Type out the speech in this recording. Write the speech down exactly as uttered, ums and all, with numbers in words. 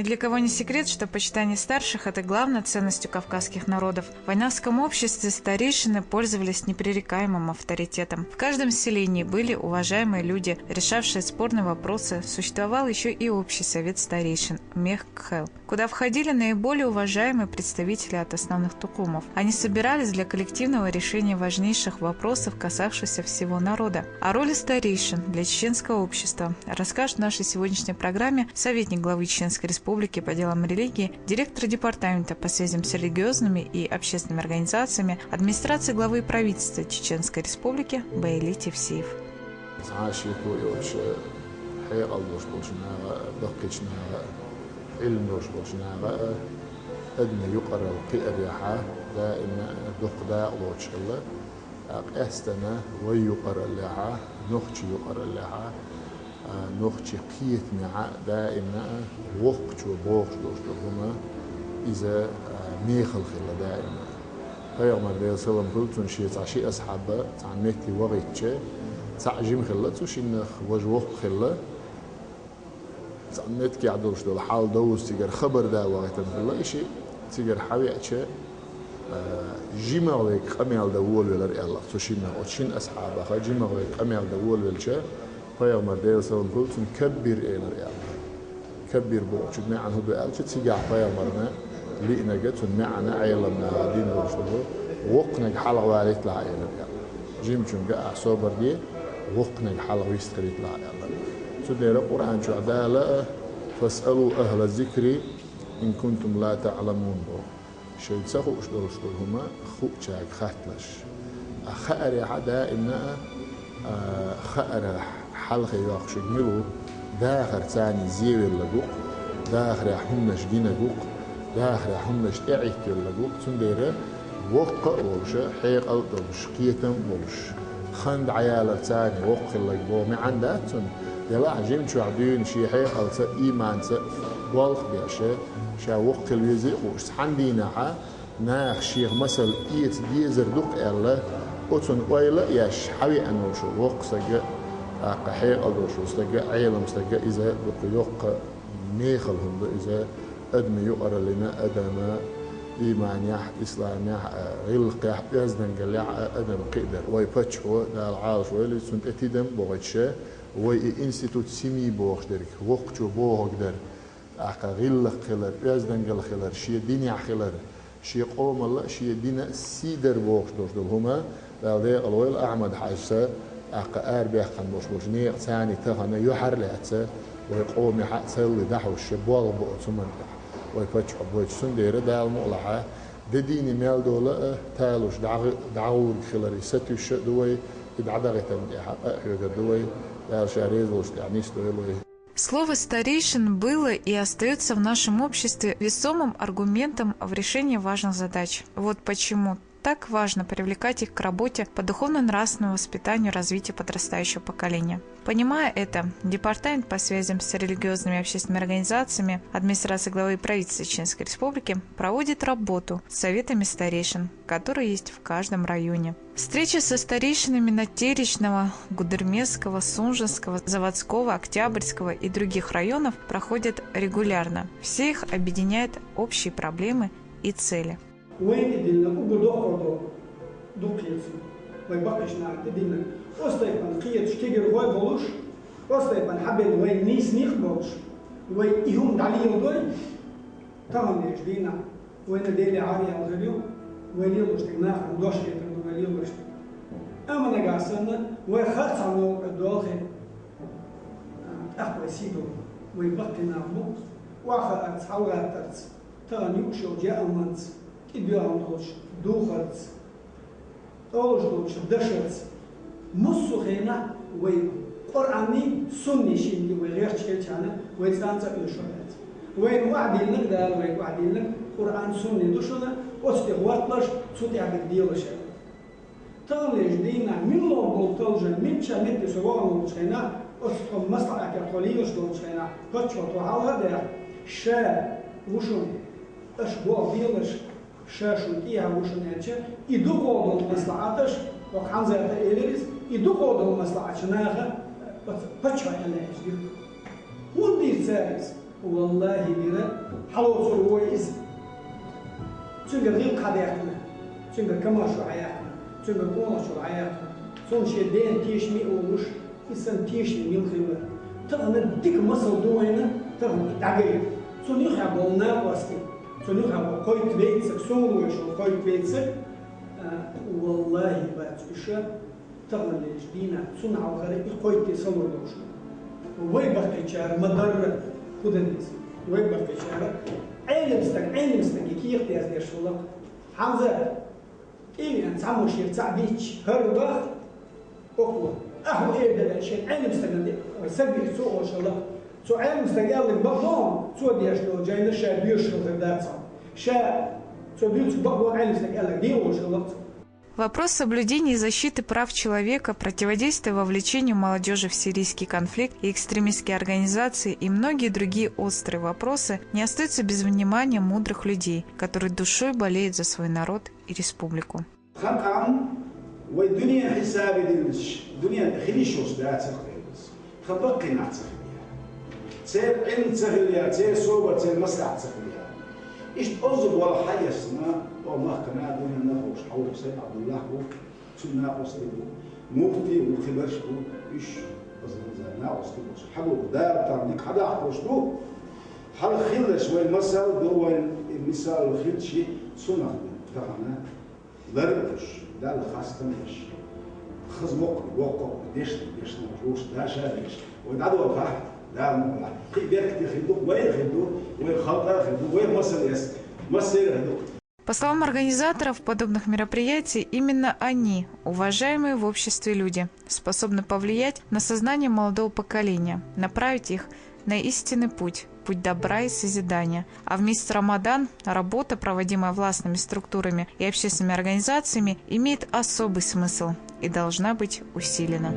Для кого не секрет, что почитание старших — это главная ценность у кавказских народов. В айнакском обществе старейшины пользовались непререкаемым авторитетом. В каждом селении были уважаемые люди, решавшие спорные вопросы. Существовал еще и общий совет старейшин — Мехкхел, куда входили наиболее уважаемые представители от основных тукумов. Они собирались для коллективного решения важнейших вопросов, касавшихся всего народа. О роли старейшин для чеченского общества расскажет в нашей сегодняшней программе советник главы Чеченской Республики по делам религии, директор департамента по связям с религиозными и общественными организациями администрации главы и правительства Чеченской Республики Баили Тевсиев. Цхьа шеко йоцуш, хьекъал долуш болчу наха а, баккхийчу наха а, Ӏилма долуш болчу наха а, адамийн юкъаралла кхиарехь а, даимна а дукха дакъалоцуш хилла. ТӀаккха къаьстина вай юкъараллехь а, нохчийн юкъараллехь а, а, нохчийн кхетамехь а даимна а воккхачо бохуш долуш долу хӀума, иза, а, мехала хилла даимна а. Пайхамар, Делан салам хуьлда цунна, шен цхьа ши асхьаб цхьана метте вахийтча, цхьаъ жима хилла цу шиннах, важа воккха хилла. Цхьана меттигехь долуш долу хьал довза цигара хабар да вахийтина хилла и шиъ. Цигара хьавеача, а, жимах вайга къамел дан волавелира аьлла цу шиннах. Оцу шина асхьабах жимах вайга къамел дан волавелча, пайхамар, Делан салам хуьлда цунна, каббир элира аьлла. Каббир бохучун маьӀна хӀун ду аьлча, цигахь пайхамарна лиънарг, цунна маьӀна Ӏеламнаха дина долуш долу, воккханиг хьалха валийталахь элира аьлла. Жимачуьнга ахь собар де, воккханиг хьалха вистхилийталахь аьлла. Цундела Къуръан чохь Дала а: «Фасъалу ахӀла зикри ин кунтум ла таӀламун», – боху. Шайна ца хууш долуш долу хӀума хуучаьрга хатталаш. А хаарехь а даимна а, а, хаарах хьалхе йоккхуш мила ву? Дахар царна зевелларг ву-кх, дахарехь хӀуманаш гинарг ву-кх, дахарехь хӀуманаш тӀеӀиттавелларг ву-кх. Цундела воккха а волуш, хьекъал а долуш, кхетам а болуш, хан дӀаялар царна воккха хилларг боху маьӀна дац цунна. Делахь а жимачохь дуьйна шен хьекъалца а, ийманца а болх а беш, ша воккха хила везий а хууш, цхьана дийнахь а наха шех масал эца дезар ду-кх аьлла, оцунна ойла а еш, хьавеана волуш ву воккха стаг а, тӀаккха хьекъал долуш ву стаг а, Ӏелам стаг а, иза дукха йоккха мехала хӀума ду иза, адамийн юкъараллина, адама ийманехь а, исламехь а, гӀиллакхехь а, оьздангаллехь а адам кхиадар. Вай паччахьо, Дала Ӏалашвойла иза, цунна тӀе тидам а бохуьйтуш, вай и институт семьи бохуш дерг, воккхачо бохург дар. ТӀаккха гӀиллакх хилар, оьздангалла хилар, шен динехь хилар, шен къомалла а, шен дина а сий дар бохуш долуш долу хӀума, Дала декъала войла Ахьмад-Хьаьжас, тӀаккха арабаьккхина болуш болчу некъаца а, тахана юьхьарлаьцна вай къомехь а цалли дӀахьуш, шен болх бо оцу хӀуманна тӀехь вай паччахьо бойтуш. Цундела Дала мукъалахь, де дийне мел долу а талуш дӀагӀу-, дӀагӀур хиларе сатуьйсуш а ду вай, и дӀадахийтарна тӀехь а къа а хьоьгур ду вай. Дала Ша реза волчу тӀехь нисдойла вай. Слово старейшин было и остаётся в нашем обществе весомым аргументом в решении важных задач. Вот почему так важно привлекать их к работе по духовно-нравственному воспитанию и развитию подрастающего поколения. Понимая это, Департамент по связям с религиозными и общественными организациями администрации главы и правительства Чеченской Республики проводит работу с советами старейшин, которые есть в каждом районе. Встречи со старейшинами Натеречного, Гудермесского, Сунженского, Заводского, Октябрьского и других районов проходят регулярно. Все их объединяют общие проблемы и цели. Вайна дина угу доккхо до дукхецу, вай баккхийчу наха тӀе дина. Оцу тайпана кхеташ кегирхой болуш, оцу тайпана хьабелла вайн нийса нах болуш, вай и хӀума дӀалелдой, таханлерчу дийнахь вайна Деле гӀараяла хир ю, вай лелош дерг нахана дош хетар ду вай лелош дерг. Амма нагахь санна, вай харцахьа новкъа долхе, тӀаккха вай сий ду, вай баккхий нах бу, охьахаарца, хьалагӀаттарца, тахана юуш йолчу яаманца, тӀедоьгӀна долчу духарца, тӀолуш долчу дашарца, массо а хенахь вай Къуръанний, сунний шинна тӀе вай гӀерташ хилчахьана, вай цкъа а оьшуш дац. Вайна охьадиллинарг, Дала вайга охьадиллинарг Къуръан, сунна ду шуна, оцу тӀе гӀортлаш, цу тӀехь дерг делаш. Таханлерчу дийнахь милла болу талжан, мичча метте со вахана волчу хенахь, оцу тхо маслаӀатех тхо лелаш долчу хенахь, паччахьо тхо хьалха а даьхна, ша ву шуна, аша болх белаш, ша шуна тӀехьа ву шуна аьлча, и дукха долу маслаӀаташ, оха хьанзарта элира иза, и дукха долу маслаӀаташ наха паччахьо аьлла аьлча дира. ХӀунда дийр цара иза? Валлахи, бира, хьалоцур вой иза. Цуьнгара гӀиллакх хьадаьккхина, цуьнгара комаьршо хьаяьккхина, цуьнгара къонахчо хьаяьккхина, цунна шен ден тешаме а волуш, и санна тешаме мила хилла. Тахана дика масал ду вайна, тахана и дӀагайта. Цунна юххехь болу накъостий, цунна юххехь болу кхойтта вейцаг, суна вайша кхойтта вейцаг, а, валлахи, бац уьш, таханлерчу дийнахь цунна хьалхара и кхойтте салур долуш. Вай баккхийчара ма-дарра хӀун дан иза? Вай баккхийчара Ӏелам стаг, Ӏелам стаге кехат яздеш хилла-кх. Хьамза, тӀевеана цхьаммо шен цхьаъ бийтча, хӀара бах, окхо, ахьа ву эр дара шен Ӏелам стагана, са бихь цо олуш хилла-кх. Цу Ӏелам стага аьлларг бакъдолу, цо деш долу жайна ша доьшуш хила хир дац хьо. Ша цо дуьйцург бакъдолу Ӏелам стага аьлларг де олуш хилла-кх цо. Вопрос соблюдения и защиты прав человека, противодействия вовлечению молодежи в сирийский конфликт и экстремистские организации и многие другие острые вопросы не остаются без внимания мудрых людей, которые душой болеют за свой народ и республику. Тхан къам вай дуьненан хьисабе диллича, дуьненан тӀе хила йиш йолуш дацара-кх иза. Тхан баккхий нах ца хилла яра. Церан Ӏилма ца хилла яра, церан собар, церан маслаӀат ца хилла яра. Иштта озза болх хьаэцна, о махкана дуьненан нахалуш хьовсуш Сайд-Ӏабдуллахь ву, цуьнан накъостий бу, муфти а ву, кхиберш а бу, уьш озза накъостий болуш. Хьагур Дала тахана дика хьадахьалуш ду. Хьалха хилларш вайн масал ду, вайн и мисал хилчи, цунах ду тахана. Лар а уьш, Далла хастам а еш, хаза воккха, воккха, дешна, дешна, чӀогӀа даша а деш, вай дӀадолхахь, Дала мукъалахь, кхин а беркате хир ду, вайна хир ду, вайн халкъана хир ду, вайх масал эц, массеран а хир ду. По словам организаторов подобных мероприятий, именно они, уважаемые в обществе люди, способны повлиять на сознание молодого поколения, направить их на истинный путь, путь добра и созидания. А в месяц Рамадан работа, проводимая властными структурами и общественными организациями, имеет особый смысл и должна быть усилена.